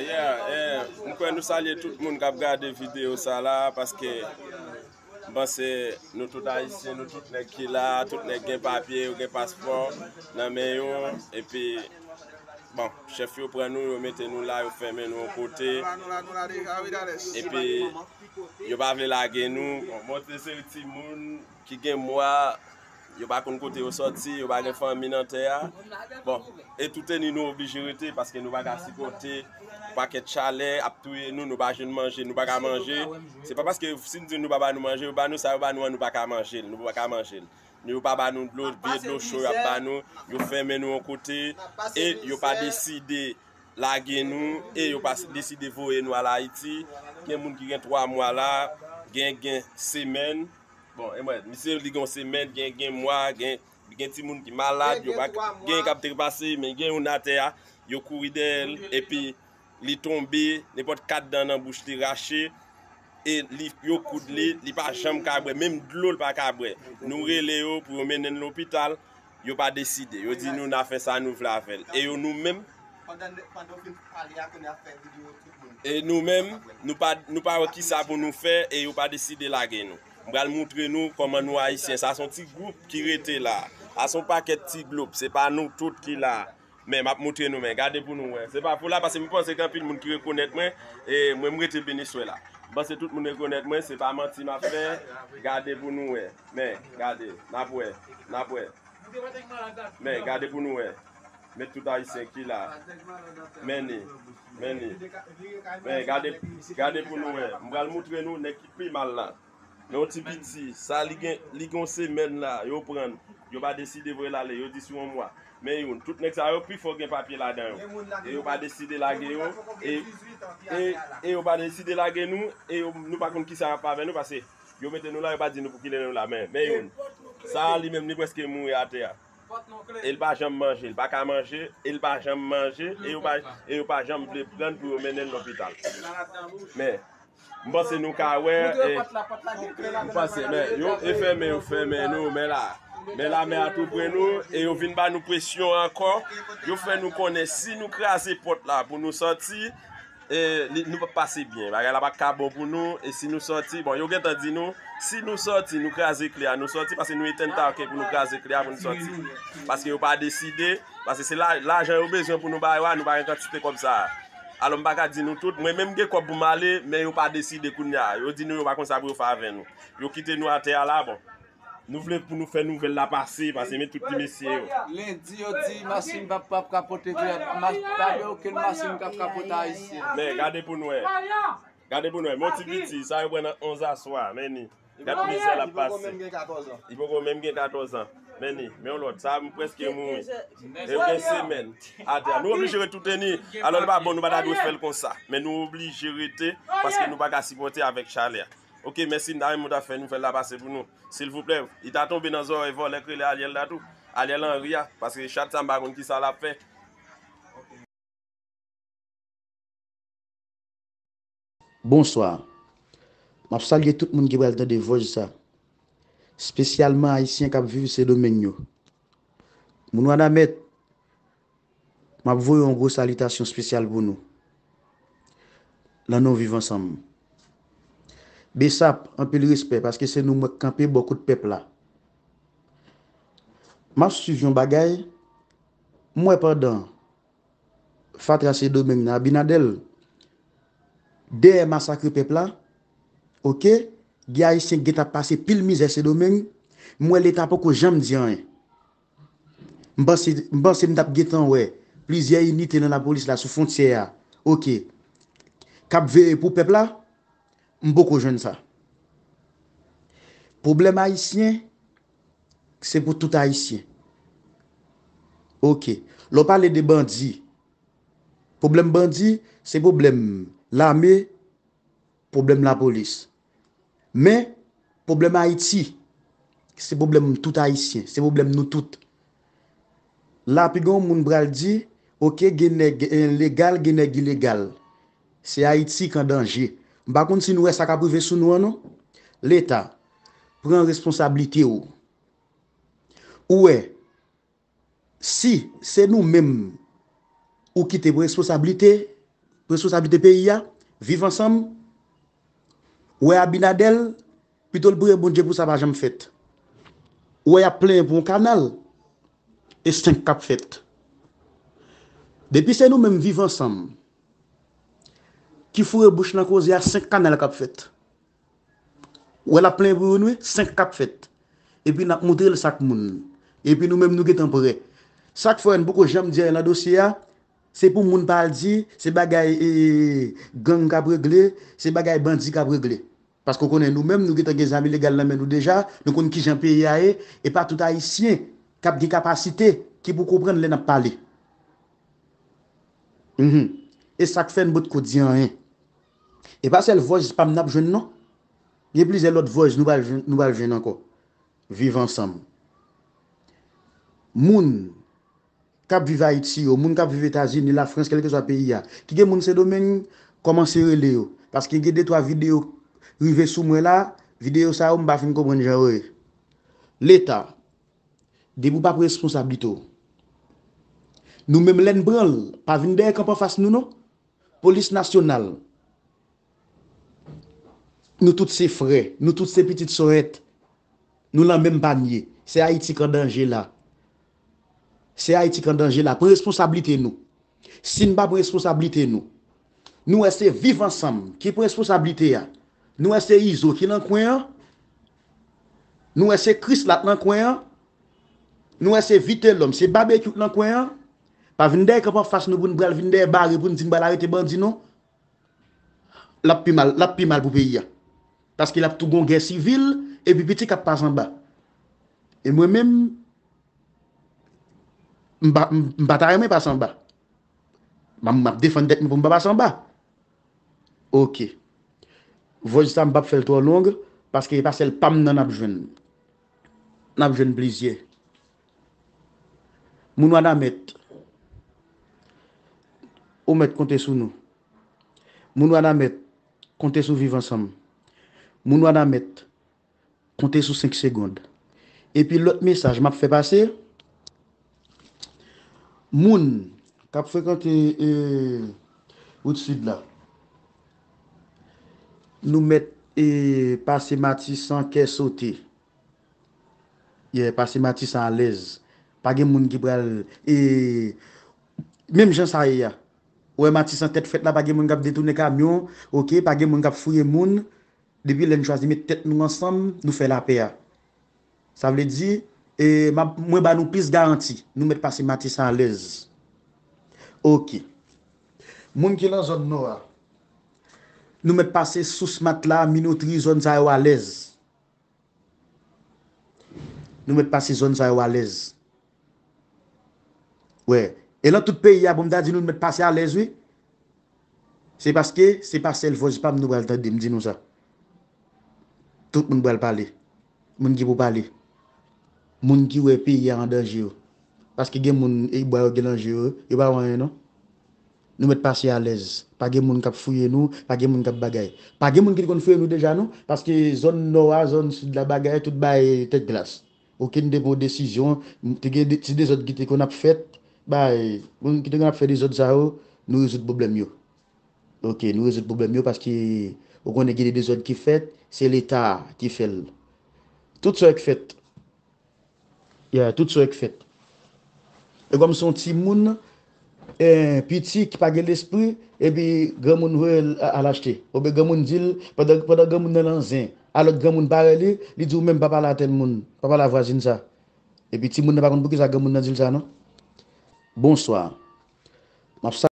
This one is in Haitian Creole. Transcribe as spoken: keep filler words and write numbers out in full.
Yeah, eh, m kwè nou salye tout moun k ap gade videyo sa la, paske m panse nou tout Ayisyen, nou tout nèg ki la, tout nèg gen papye, yo gen paspò nan men yo, epi, bon, chèf yo pran nou, yo mete nou la, yo fèmen nou yon kote, epi yo pa vle lage nou. Bon, bon, se seri timoun ki gen mwa, yo pa konn kote yo sòti, yo pa gen fanmi nan tè a. Bon, e tou teni nou oblije rete, paske nou pa ka sipòte pakèt chalè ap touye nou, nou pa jwenn manje, nou pa ka manje. Se pa paske si n di nou pa ba nou manje, yo ba nou sa yo ba nou an, nou pa ka manje l, nou pa ka manje l. Yo pa ba nou dlo, vye dlo cho y ap ba nou, yo fèmen nou yon kote, e yo pa deside lage nou, e yo pa deside voye nou al Ayiti. Gen moun ki gen twa mwa la, gen, gen semèn. Bon, e mwen, misye li gen yon semèn, gen, gen mwa, gen, gen timoun ki malad, yo pa, gen k ap trepase, men gen youn atè a, yo kouri dèyè l, epi li tonbe, nenpòt kat dan nan bouch li rache, e li, yo koud li, li pa janm ka bwè, menm dlo l pa ka bwè. Nou rele yo pou yo mennen l lopital, yo pa deside. Yo di nou n a fè sa nou vle avè l. E yo nou menm, pandan, pandan w fin pale a, kounye a fè videyo tout moun. E nou menm, nou pa, nou pa wè ki sa pou nou fè, e yo pa deside lage nou. M pral moutre nou kòman nou Ayisyen. Sa se yon ti gwoup ki rete la. A se yon pakèt ti gwoup, se pa nou tout ki la. Men, m ap moutre nou, men gade pou nou wè. Se pa pou la, paske m panse gen anpil moun ki rekonèt mwen, e mwen, m rete Beniswè la. M panse tout moun rekonèt mwen, se pa manti m ap fè. Gade pou nou wè. Men, gade, n ap wè, n ap wè. Men, gade pou nou wè. Men tout Ayisyen ki la. Men ni, men ni. Men, gade, gade pou nou wè. M pral moutre nou nèg ki pi mal la. Men yon ti piti, sa li gen, li gen yon semèn la, yo pran, yo pa deside voye l ale, yo di sou yon mwa. Men youn, tout nèg sa yo pifò gen papye ladan yo. E yo pa deside lage yo, e, e, e yo pa deside lage nou, e yo, nou pa konn kisa y ap avè nou, paske yo mete nou la, yo pa di nou pou kilè nou la. Men, men youn, sa a li menm, li prèske mouri atè a. E l pa janm manje, l pa ka manje, e l pa janm manje, e yo pa, e yo pa janm vle pran l pou yo mennen l lopital. Men, m panse nou ka wè, e, m panse, men, yo, e fèmen, yo fèmen nou, men la, men lame a tou pre nou, e yo vin ba nou presyon ankò, yo fè nou konnen si nou kraze pòt la pou nou sòti, e, li, nou p ap pase byen, bagay la pa ka bon pou nou, e si nou sòti, bon, yo gentan di nou, si nou sòti, nou kraze kle a, nou sòti, paske nou etenn takè pou nou kraze kle a, pou nou sòti, paske yo pa deside, paske se la, lajan yo bezwen pou nou ba yo a, nou pa gen kantite kòb sa a. Alò, m pa ka di nou tout. Mwen menm, m gen kòb pou m ale, men yo pa deside kounye a. Yo di nou yo pa konn sa pou yo fè avè nou. Yo kite nou atè a la, bon. Nou vle pou nou fè nouvèl la pase, pase men tout ti mesye yo. Lendi, yo di machin p ap, p ap ka pote, ma-, pa gen okenn machin k ap ka pote Ayisyen. Men, gade pou nou wè. Gade pou nou wè. Mon ti piti, sa yo pran nan onz aswè, men ni. Gad mizè l ap pase. Li poko menm gen katòz an. Men ni, men yon lòt. Sa, m prèske mouri. E yo gen semèn atè a. Nou oblije ret tou teni. Alò, li pa bon, nou pa ta dwe fè l konsa. Men nou oblije rete, paske nou pa ka sipòte avèk chalè a. Ok, mèsi, m ta renmen w ta fè nouvèl la pase pou nou. Silvouplè, li ta tonbe nan zòrèy vòlè k rele Ariel la tou. Ariel Henry a, paske chat sa m pa konn kisa l ap fè. Bonswa. M ap salye tout moun ki pral tande vòj sa. Espesyalman Ayisyen k ap viv Sendomeng yo. Moun Wanament, m ap voye yon gwo salitasyon espesyal pou nou. Nan non Viv Ansanm. Besap, anpil respè, paske se nou mwen k kanpe bò kot pèp la. M ap swiv yon bagay, m wè pandan fatra Sendomeng nan, Abinader, dèyè masakre pèp la, oke, gen Ayisyen k gentan ap pase pil mizè Sendomeng, m wè Leta poko janm di anyen. M panse, m panse m t ap gentan wè plizyè inite nan lapolis la sou fwontyè a, oke, k ap veye pou pèp la, m poko jwenn sa. Pwoblèm Ayisyen, se pou tout Ayisyen. Oke. Lè w pale de bandi, pwoblèm bandi, se pwoblèm lame, pwoblèm lapolis. Men, pwoblèm Ayiti, se pwoblèm tout Ayisyen, se pwoblèm nou tout. La, pi gen yon moun pral di, oke, gen nèg, eh, legal, gen nèg ilegal. Se Ayiti k an danje. M pa konn si nou wè sa k ap rive sou nou an, non. Leta, pran responsablite w. Ou wè, si se nou menm ou kite pou responsablite, responsablite peyi a, viv ansanm, ou wè Abinader, pito l priye Bondye pou sa pa janm fèt. Ou wè y ap plenyen pou yon kanal, e senk k ap fèt. Depi se nou menm viv ansanm ki foure bouch nan koze a, senk kanal k ap fèt. Ou wè l ap plenyen pou youn wi, senk k ap fèt. Epi n ap moutre l sa k moun. Epi nou menm nou gentan prè. Sa k fè n poko janm di anyen nan dosye a, se pou moun pa al di se bagay e, gang k ap regle, se bagay bandi k ap regle. Paske w konnen nou menm nou gentan gen zam ilegal nan men nou deja, nou konn kijan peyi a ye, e pa tout Ayisyen k ap gen kapasite ki pou konprann lè n ap pale. Mhm. E sa k fè n potko di anyen. E pa sèl voice pa m n ap jwenn non. Gen plizyè lòt voice nou pral jwenn, nou pral jwenn ankò. Viv ansanm. Moun k ap viv Ayiti yo, moun k ap viv Etazini, Lafrans, kèlkeswa peyi a, ki gen moun Sendomeng, kòmanse rele yo. Paske gen de twa videyo rive sou mwen la, videyo sa yo m pa fin konprann jan yo ye. Leta, depi w p ap responsablite w, nou menm lè n pran l, pa vin dèyè kanpe anfas nou non. Polis nasyonal, nou tout se frè, nou tout se pitit Sorèt, nou lan menm panye. Se Ayiti k an danje la. Se Ayiti k an danje la. Pran responsablite nou. Si n pa pran responsablite nou, nou wè se Viv Ansanm ki pran responsablite a. Nou wè se Izo ki nan kwen an. Nou wè se Krisla k nan kwen an. Nou wè se Vitelòm, se Babekyou k nan kwen an. Pa vin dèyè kanpe anfas nou pou n pral vin dèyè bare pou n di n pral arete bandi non. L ap pi mal, l ap pi mal pou peyi a. Paske l ap tou gon gè sivil, epi piti k ap pase anba. E mwen menm, m pa, m, m pa ta renmen pase anba. M, m ap defann tèt mwen pou m pa pase anba. Ok. Voice sa m p ap fè l twò long, paske e pa sèl pa m nan n ap jwenn. N ap jwenn plizyè. Moun Wanament, ou mèt konte sou nou. Moun Wanament, konte sou Viv Ansanm. Moun Wanament, konte sou senk segonn. Epi lòt mesaj m ap fè pase, moun k ap frekante e, wout sid la, nou mèt e, pase Matisan kè sote. Yeah, pase Matisan alèz. Pa gen moun ki pral e, menm jan sa ye a. Ou wè Matisan tèt frèt la, pa gen moun k ap detounen kamyon, ok, pa gen moun k ap fouye moun. Depi lè n chwazi met tèt nou ansanm, nou fè lapè a. Sa vle di, e, m ap, mwen ba nou plis garanti, nou mèt pase Matisan alèz. Ok. Moun ki lan zòn nò a, nou mèt pase Sous Matla, Minotri, zòn sa yo alèz. Nou mèt pase zòn sa yo alèz. Wè. E lan tout peyi a, pou m ta di nou, nou mèt pase alèz, wi. Se paske se pa sèl vòs pa m nou pral tande, m di nou sa. Tout moun pral pale. Moun ki pou pale. Moun ki wè peyi a an danje yo. Paske gen moun, e bwa yo gen nan je yo, yo pa wè anyen, non. Nou mèt pase alèz. Pa gen moun k ap fouye nou, pa gen moun k ap bagay. Pa gen moun ki te konn fouye nou deja, non. Paske zòn nò a, zòn sid la, bagay, tout bagay tèt glas. Okenn depo desizyon, te gen de, ti dezòd ki te konn ap fèt, bay, moun ki te konn ap fè dezòd sa yo, nou rezoud pwoblèm yo. Ok, nou rezoud pwoblèm yo paske ou konnen gen de dezòd ki fèt, se Leta ki fè l. Tout sa yo k fèt. Yeah, tout sa yo k fèt. E kòm se yon timoun, eh, piti ki pa gen lespri, epi granmoun voye l a-, al achte. Oubyen granmoun di l, pandan, pandan granmoun nan nan zen, a lòt granmoun parèy li, li di w menm pa pale a tèl moun, pa pale a vwazin sa. Epi timoun nan pa konn poukisa granmoun nan di l sa non. Bonswa. M ap